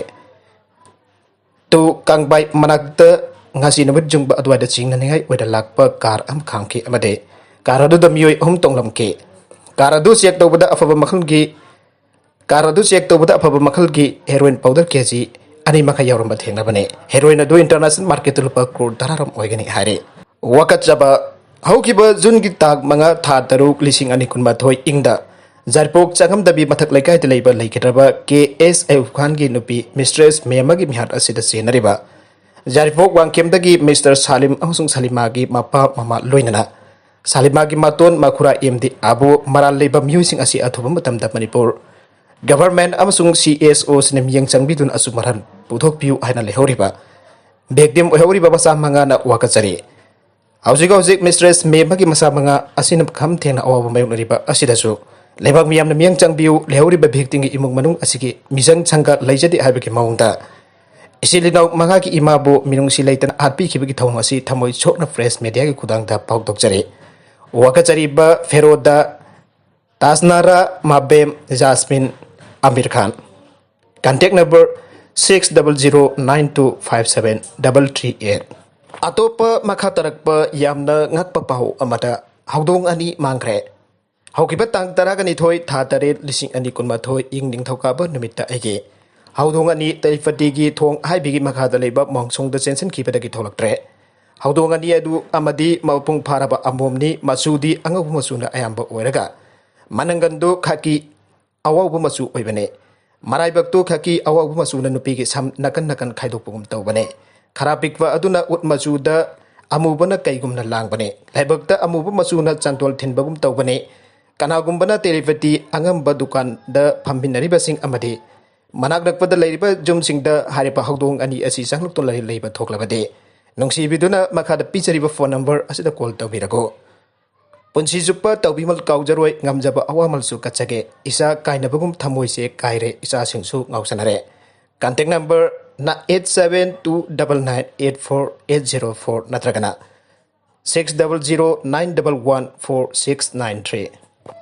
ꯇꯨ ꯀꯥꯡꯕꯥꯏ ꯃꯅꯥꯛꯇ ꯉꯁꯤ ꯅꯨꯃꯤꯠ ꯌꯨꯡꯕ ꯑꯗꯨꯋꯥꯏꯗ ꯆꯤꯡꯅꯅꯤꯡꯉꯥꯏ ꯑꯣꯏꯅ ꯂꯥꯛꯄ ꯀꯥꯔ ꯑꯃ ꯈꯥꯝꯈꯤ ꯑꯃꯗꯤ ꯀꯥꯔ ꯑꯗꯨꯗ ꯃꯤꯑꯣꯏ ꯑꯍꯨꯝ ꯇꯣꯡꯂꯝꯈꯤ꯫ ꯀꯥꯔ ꯑꯗꯨ ꯆꯦꯛ ꯇꯧꯕꯗ ꯑꯐꯕ ꯃꯈꯜꯒꯤ, ꯀꯥꯔ ꯑꯗꯨ ꯆꯦꯛ ꯇꯧꯕꯗ ꯑꯐꯕ ꯃꯈꯜꯒꯤ ꯍꯦꯔꯣꯏꯟ ꯄꯥꯎꯗꯔ ꯀꯦꯖꯤ ꯑꯅꯤ ꯃꯈꯥꯏ ꯌꯥꯎꯔꯝꯕ ꯊꯦꯡꯅꯕꯅꯤ꯫ ꯍꯦꯔꯣꯏꯟ ꯑꯗꯨ ꯏꯟꯇꯔꯅꯦꯁꯅꯦꯜ ꯃꯥꯔꯀꯦꯠꯇ ꯂꯨꯄꯥ ꯀ꯭ꯔꯣꯔ ꯇꯔꯥꯔꯣꯝ ꯑꯣꯏꯒꯅꯤ ꯍꯥꯏꯔꯤ꯫ ꯋꯥꯀꯠꯆꯕ꯫ ꯍꯧꯈꯤꯕ ꯖꯨꯟꯒꯤ ꯇꯥꯡ ꯃꯉꯥ, ꯊꯥ ꯇꯔꯨꯛ, ꯂꯤꯁꯤꯡ ꯑꯅꯤ ꯀꯨꯟꯃꯥꯊꯣꯏ ꯏꯪꯗ ꯌꯥꯏꯔꯤꯄꯣꯛ ꯆꯪꯉꯝꯗꯕꯤ ꯃꯊꯛ ꯂꯩꯀꯥꯏꯗ ꯂꯩꯕ ꯂꯩꯈꯤꯗ꯭ꯔꯕ ꯀꯦ ꯑꯦꯁ ꯑꯌꯨꯕ ꯈꯥꯟꯒꯤ ꯅꯨꯄꯤ ꯃꯤꯁꯇ꯭ꯔꯦꯁ ꯃꯦꯃꯒꯤ ꯃꯤꯍꯥꯠ ꯑꯁꯤꯗ ꯆꯦꯟꯅꯔꯤꯕ ꯌꯥꯏꯔꯤꯄꯣꯛ ꯋꯥꯡꯈꯦꯝꯗꯒꯤ ꯃꯤꯁꯇꯔ ꯁꯥꯂꯤꯝ ꯑꯃꯁꯨꯡ ꯁꯂꯤꯃꯥꯒꯤ ꯃꯄꯥ ꯃꯃꯥ ꯂꯣꯏꯅꯅ ꯁꯥꯂꯤꯃꯥꯒꯤ ꯃꯇꯣꯟ ꯃꯈꯨꯔꯥ ꯑꯦꯝ ꯗꯤ ꯑꯥꯕꯨ ꯃꯔꯥꯜ ꯂꯩꯕ ꯃꯤꯑꯣꯏꯁꯤꯡ ꯑꯁꯤ ꯑꯊꯨꯕ ꯃꯇꯝꯗ ꯃꯅꯤꯄꯨꯔ ꯒꯚꯔꯟꯃꯦꯟꯠ ꯑꯃꯁꯨꯡ ꯁꯤ ꯑꯦꯁ ꯑꯣꯁꯤꯡꯅ ꯃꯤꯠꯌꯦꯡ ꯆꯪꯕꯤꯗꯨꯅ ꯑꯆꯨꯝ ꯑꯔꯥꯟ ꯄꯨꯊꯣꯛꯄꯤꯌꯨ ꯍꯥꯏꯅ ꯂꯩꯍꯧꯔꯤꯕ, ꯚꯤꯛꯇꯤꯝ ꯑꯣꯏꯍꯧꯔꯤꯕ ꯃꯆꯥ ꯃꯉꯥꯅ ꯋꯥꯀꯠꯆꯔꯤ꯫ ꯍꯧꯖꯤꯛ ꯍꯧꯖꯤꯛ ꯃꯤꯁꯇ꯭ꯔꯦꯁ ꯃꯦꯝꯃꯒꯤ ꯃꯆꯥ ꯃꯉꯥ ꯑꯁꯤꯅ ꯈꯝ ꯊꯦꯡꯅ ꯑꯋꯥꯕ ꯃꯥꯌꯣꯛꯅꯔꯤꯕ ꯑꯁꯤꯗꯁꯨ ꯂꯩꯕꯥꯛ ꯃꯤꯌꯥꯝꯅ ꯃꯤꯠꯌꯦꯡ ꯆꯪꯕꯤꯌꯨ, ꯂꯩꯍꯧꯔꯤꯕ ꯚꯤꯛꯇꯤꯝꯒꯤ ꯏꯃꯨꯡ ꯃꯅꯨꯡ ꯑꯁꯤꯒꯤ ꯃꯤꯆꯪ ꯁꯪꯒ ꯂꯩꯖꯗꯦ ꯍꯥꯏꯕꯒꯤ ꯃꯑꯣꯡꯗ ꯏꯆꯤꯜ ꯏꯅꯥꯎ ꯃꯉꯥꯒꯤ ꯏꯃꯥꯕꯨ ꯃꯤꯅꯨꯡꯁꯤ ꯂꯩꯇꯅ ꯍꯥꯠꯄꯤꯈꯤꯕꯒꯤ ꯊꯧꯑꯣꯡ ꯑꯁꯤ ꯊꯃꯣꯏ ꯁꯣꯛꯅ ꯄ꯭ꯔꯦꯁ ꯃꯦꯗꯤꯌꯥꯒꯤ ꯈꯨꯊꯥꯡꯗ ꯐꯥꯎꯗꯣꯛꯆꯔꯤ꯫ ꯋꯥꯀꯠꯆꯔꯤꯕ ꯐꯦꯔꯣꯗ ꯇꯥꯁꯅꯥꯔꯥ ꯃꯥꯕꯦꯝ ꯖꯥꯁꯃꯤꯟ ꯑꯃꯤꯔ ꯈꯥꯟ꯫ Contact number six double zero nine two five seven double three eight꯫ ꯑꯇꯣꯞꯄ ꯃꯈꯥ ꯇꯥꯔꯛꯄ ꯌꯥꯝꯅ ꯉꯛꯄ ꯄꯥꯎ ꯑꯃꯗ ꯍꯧꯗꯣꯡ ꯑꯅꯤ ꯃꯥꯡꯈ꯭ꯔꯦ꯫ ꯍꯧꯈꯤꯕ ꯇꯥꯡ ꯇꯔꯥꯒ ꯅꯤꯊꯣꯏ ꯊꯥ ꯇꯔꯦꯠ ꯂꯤꯁꯤꯡ ꯑꯅꯤ ꯀꯨꯟꯃꯥꯊꯣꯏ ꯏꯪ ꯅꯤꯡꯊꯧꯀꯥꯕ ꯅꯨꯃꯤꯠꯇ ꯑꯩꯒꯤ ꯍꯧꯗꯣꯡ ꯑꯅꯤ ꯇꯦꯂꯤꯄꯇꯤꯒꯤ ꯊꯣꯡ ꯍꯥꯏꯕꯤꯒꯤ ꯃꯈꯥꯗ ꯂꯩꯕ ꯃꯣꯡꯁꯣꯡꯗ ꯆꯦꯟꯁꯤꯟꯈꯤꯕꯗꯒꯤ ꯊꯣꯛꯂꯛꯇ꯭ꯔꯦ꯫ ꯍꯧꯗꯣꯡ ꯑꯅꯤ ꯑꯗꯨ ꯑꯃꯗꯤ ꯃꯄꯨꯡ ꯐꯥꯔꯕ ꯑꯃꯣꯝꯅꯤ, ꯃꯆꯨꯗꯤ ꯑꯉꯧꯕ ꯃꯆꯨꯅ ꯑꯌꯥꯝꯕ ꯑꯣꯏꯔꯒ ꯃꯅꯪꯒꯟꯗꯨ ꯈꯥꯀꯤ ꯑꯋꯥꯎꯕ ꯃꯆꯨ ꯑꯣꯏꯕꯅꯤ꯫ ꯃꯔꯥꯏꯕꯛꯇꯨ ꯈꯥꯀꯤ ꯑꯋꯥꯎꯕ ꯃꯆꯨꯅ ꯅꯨꯄꯤꯒꯤ ꯁꯝ ꯅꯥꯀꯟ ꯅꯥꯀꯟ ꯈꯥꯏꯗꯣꯛꯄꯒꯨꯝ ꯇꯧꯕꯅꯤ꯫ ꯈꯔ ꯄꯤꯛꯄ ꯑꯗꯨꯅ ꯎꯠ ꯃꯆꯨꯗ ꯑꯃꯨꯕꯅ ꯀꯩꯒꯨꯝꯅ ꯂꯥꯡꯕꯅꯤ꯫ ꯂꯥꯏꯕꯛꯇ ꯑꯃꯨꯕ ꯃꯆꯨꯅ ꯆꯥꯟꯗꯣꯜ ꯊꯤꯟꯕꯒꯨꯝ ꯇꯧꯕꯅꯤ꯫ ꯀꯅꯥꯒꯨꯝꯕꯅ ꯇꯦꯂꯤꯄꯇꯤ ꯑꯉꯝꯕ ꯗꯨꯀꯥꯟꯗ ꯐꯝꯃꯤꯟꯅꯔꯤꯕꯁꯤꯡ ꯑꯃꯗꯤ ꯃꯅꯥꯛ ꯅꯛꯄꯗ ꯂꯩꯔꯤꯕ ꯌꯨꯝꯁꯤꯡꯗ ꯍꯥꯏꯔꯤꯕ ꯍꯧꯗꯣꯡ ꯑꯅꯤ ꯑꯁꯤ ꯆꯪꯂꯛꯇꯨꯅ ꯂꯩꯕ ꯊꯣꯛꯂꯕꯗꯤ, ꯅꯨꯡꯁꯤꯕꯤꯗꯨꯅ ꯃꯈꯥꯗ ꯄꯤꯖꯔꯤꯕ ꯐꯣꯟ ꯅꯝꯕꯔ ꯑꯁꯤꯗ ꯀꯣꯜ ꯇꯧꯕꯤꯔꯛꯎ꯫ ꯄꯨꯟꯁꯤ ꯆꯨꯞꯄ ꯇꯧꯕꯤꯃꯜ ꯀꯥꯎꯖꯔꯣꯏ, ꯉꯝꯖꯕ ꯑꯋꯥꯃꯜꯁꯨ ꯀꯠꯆꯒꯦ꯫ ꯏꯆꯥ ꯀꯥꯏꯅꯕꯒꯨꯝ ꯊꯃꯣꯏꯁꯦ ꯀꯥꯏꯔꯦ, ꯏꯆꯥꯁꯤꯡꯁꯨ ꯉꯥꯎꯁꯟꯅꯔꯦ꯫ Contact number eight seven two double nine eight four eight zero four ꯅꯠꯇ꯭ꯔꯒꯅ six double zero nine double one four six nine three꯫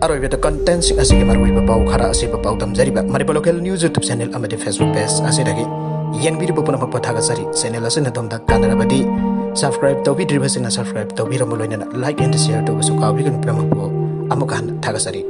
ꯑꯔꯣꯏꯕꯗ ꯀꯟꯇꯦꯟꯁꯤꯡ ꯑꯁꯤꯒꯤ ꯃꯔꯨꯑꯣꯏꯕ ꯄꯥꯎ ꯈꯔ ꯑꯁꯤꯕ ꯄꯥꯎꯗꯝꯖꯔꯤꯕ Manipur local news YouTube channel ꯑꯃꯗꯤ ꯐꯦꯁꯕꯨꯛ ꯄꯦꯖ ꯑꯁꯤꯗꯒꯤ ꯌꯦꯡꯕꯤꯔꯤꯕ ꯄꯨꯝꯅꯃꯛꯄꯨ ꯊꯥꯒꯠꯆꯔꯤ꯫ ꯆꯦꯅꯦꯜ ꯑꯁꯤꯅ ꯑꯗꯣꯝꯗ ꯀꯥꯟꯅꯔꯕꯗꯤ ꯁꯕꯁꯀ꯭ꯔꯥꯏꯕ ꯇꯧꯕꯤꯗ꯭ꯔꯤꯕꯁꯤꯡꯅ ꯁꯕꯁꯀ꯭ꯔꯥꯏꯕ ꯇꯧꯕꯤꯔꯝꯃꯨ, ꯂꯣꯏꯅꯅ ꯂꯥꯏꯛ ꯑꯦꯟ ꯁꯤꯌꯔ ꯇꯧꯕꯁꯨ ꯀꯥꯎꯕꯤꯒꯅꯨ꯫ ꯄꯨꯝꯅꯃꯛꯄꯨ ꯑꯃꯨꯛꯀ ꯍꯟꯅ ꯊꯥꯒꯠꯆꯔꯤ꯫